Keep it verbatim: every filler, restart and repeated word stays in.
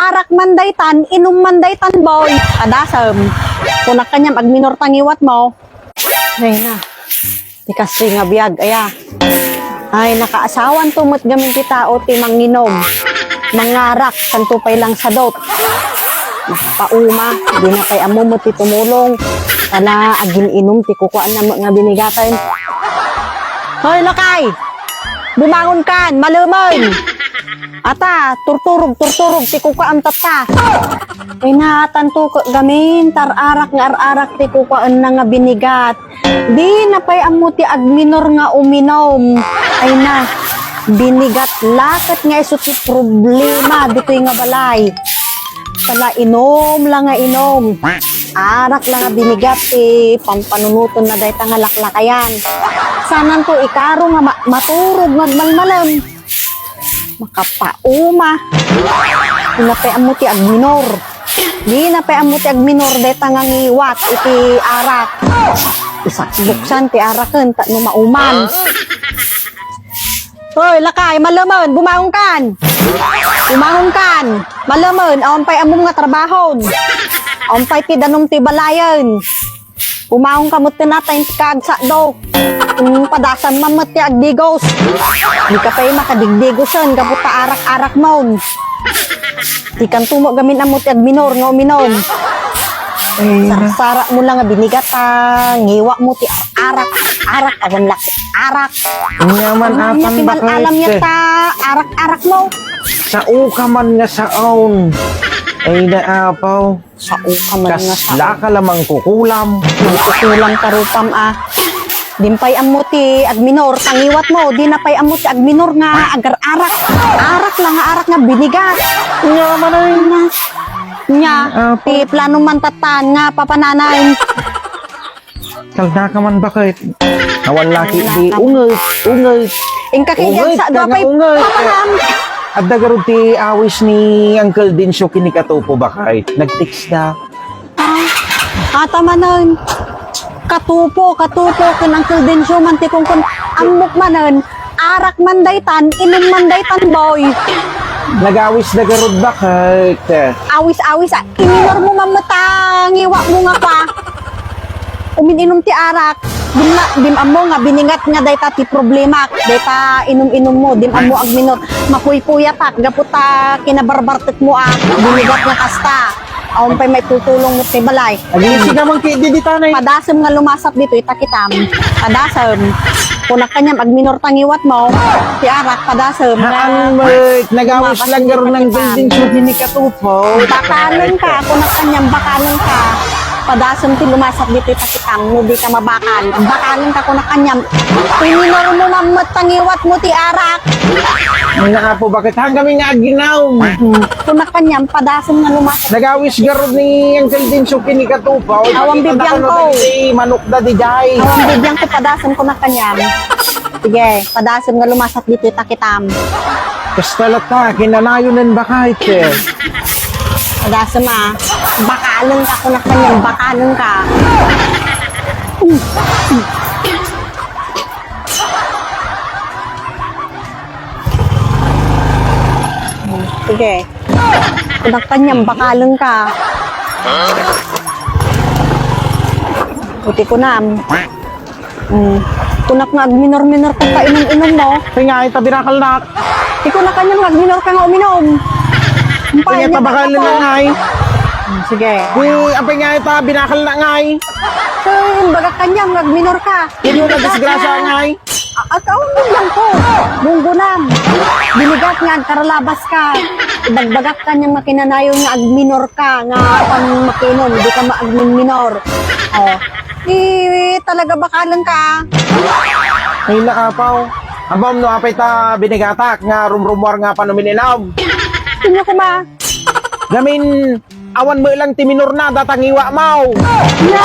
Arak man daytan, inum man daytan, boy. Padasem. Kunak kaniam, agminor ta ngiwatmo. Ay na. Ti kastoy nga biag, aya. Ay, nakaasawanto met gamin ti tao ti manginom. Mangarak, santo pay lang sadot. Nakapauma, dina pay ammo met ti tumulong. Sana agin-inum ti kukuaanna met nga binigaten. Hoy, lakay! Bumangon kan, malemen! Ata, turturog, turturog, ti kukuaam tatta. Ay, natanto ket gamin, ta ar-arak nga ar-arak ti kukuaanna nga binigat. Dina pay ammo ti agminor nga uminom. Ay na, binigat la ket nga isu ti problema ditoy nga balay. Sala inum la nga inum. Arak la nga binigat ti pampanunotenna dayta nga laklakayan. Sananto ikaro nga ma-, maturog nga agmalmalem. Makapauma. Dina pay ammo ti agminor. Dina pay ammo ti agminor dayta nga ngiwat iti arak. Isakbuksan ti araken tapno mauman. Hoy, lakay, malemen, bumangon kan. Bumangon kan. Malemen, awan pay ammom nga trabahon. Awan pay ti danum ti balayen. Bumangon ka met ti natay ti kaagsa do. Hmm, padasem man met ti agdigos. Di ka pay makadigdigosen, gapu ta arak-arak mon. Di kanto mo gamin ammo ti agminor nga uminom. Ay, na. Sarsara mo lang nga binigat, ah, ngiwa mo ti ar-arak, ar-arak, awan laki arak. Ania man, ania apan ti mal-alam bakit? Nia ta arak-arak mo. Sao ka man nga saon. Ay, na, apaw. Sao ka man nga sao. Kasla ka la mangkukulam. Mangkukulam ka rupam, ah. Di pay ammo ti agminor, ta ngiwat mo, dina pay ammo ti agminor nga agar-arak. Arak lang nga arak nga binigat. Nga man ay. Nya, apo. Ti plano man tattan nga papananay. Kalna ka man bakit? Awan laki di unget, unget. Inka kay unget, sa ka nga dua pay unget. Papanam. Adda garud ti awis ni Uncle Dencio ken ni Katupo bakit? Nag-text na. Ah, ata manen. Katupo, Katupo, ken Uncle Dencio man ti kungkun. Ammok manen, arak man daytan, inum man daytan, boy. Nagawis na garud bakit? Awis-awis, ah, iminor mo man met ta ngiwa mo nga pa. Umin-inum ti arak. Dim na, dim ammo nga binigat nga dayta ti problema. Dayta inum-inum mo, dim ammo agminor. Mapuypuyatak, gapu ta kinabarbartek mo, ah. Binigat nga kasta. Awan pay maitutulong mo ti balay. Agin, siga man kay didi tanay. Padasem nga lumasat ditoy, ta kitam. Padasem. Kunak kaniam, agminor ta ngiwat mo. Ti arak, padasem nga haan met, nagawis lang garud nang building show ni Katupo. Bakanen ka, kunak kaniam, bakanen ka. Padasem ti lumasat ditoy, ta kitam, no di ka mabakal. Bakanen ka, kunak kaniam. Iminor mo man met ta ngiwat mo ti arak. Ay, naapo, bakit hanggang nga aginaw? Hmm. Kunak kaniam, padasem nga lumasat. Nagawis garud ni Uncle Dencio ken ni Katupo. Awan bibiang ko. Manok da di jay. Awan bibiang ko, padasem kunak kaniam. Sige, padasem nga lumasat ditoy, ta kitam. Kasta latta, kinanayonen bakit? Padasem, ah. Bakanen ka, kunak kaniam, bakanen ka. Sige. Kunak kaniam, bakanen ka. Iti kunam. Hmm. Kunak nga agminor-minor ka, ta inum-inum mo. Ay nga, ita binakalnak. Iti kunak kaniam nga agminor ka nga uminom. Ay nga, ita bakal na ngay. Hmm, sige. Uy, apay nga, ita binakalnak ngay. So, imbagak kaniam nga agminor ka. Ino na disgrasya ngay? A-, at awan bibiang ko. Gunggunam. Binigat nga agkaralabas ka. Ibagbagak kaniam nga kinanayon nga agminor ka, nga apan makinom, di ka maagminminor. Oh. Di talaga bakalan ka. Ay, naapaw. Abam no apay ta binigatak nga rumrumuar nga panumin-inam. Sino ka ma? Gamin, awan mo lang ti minor na, datangiwa mo. Na.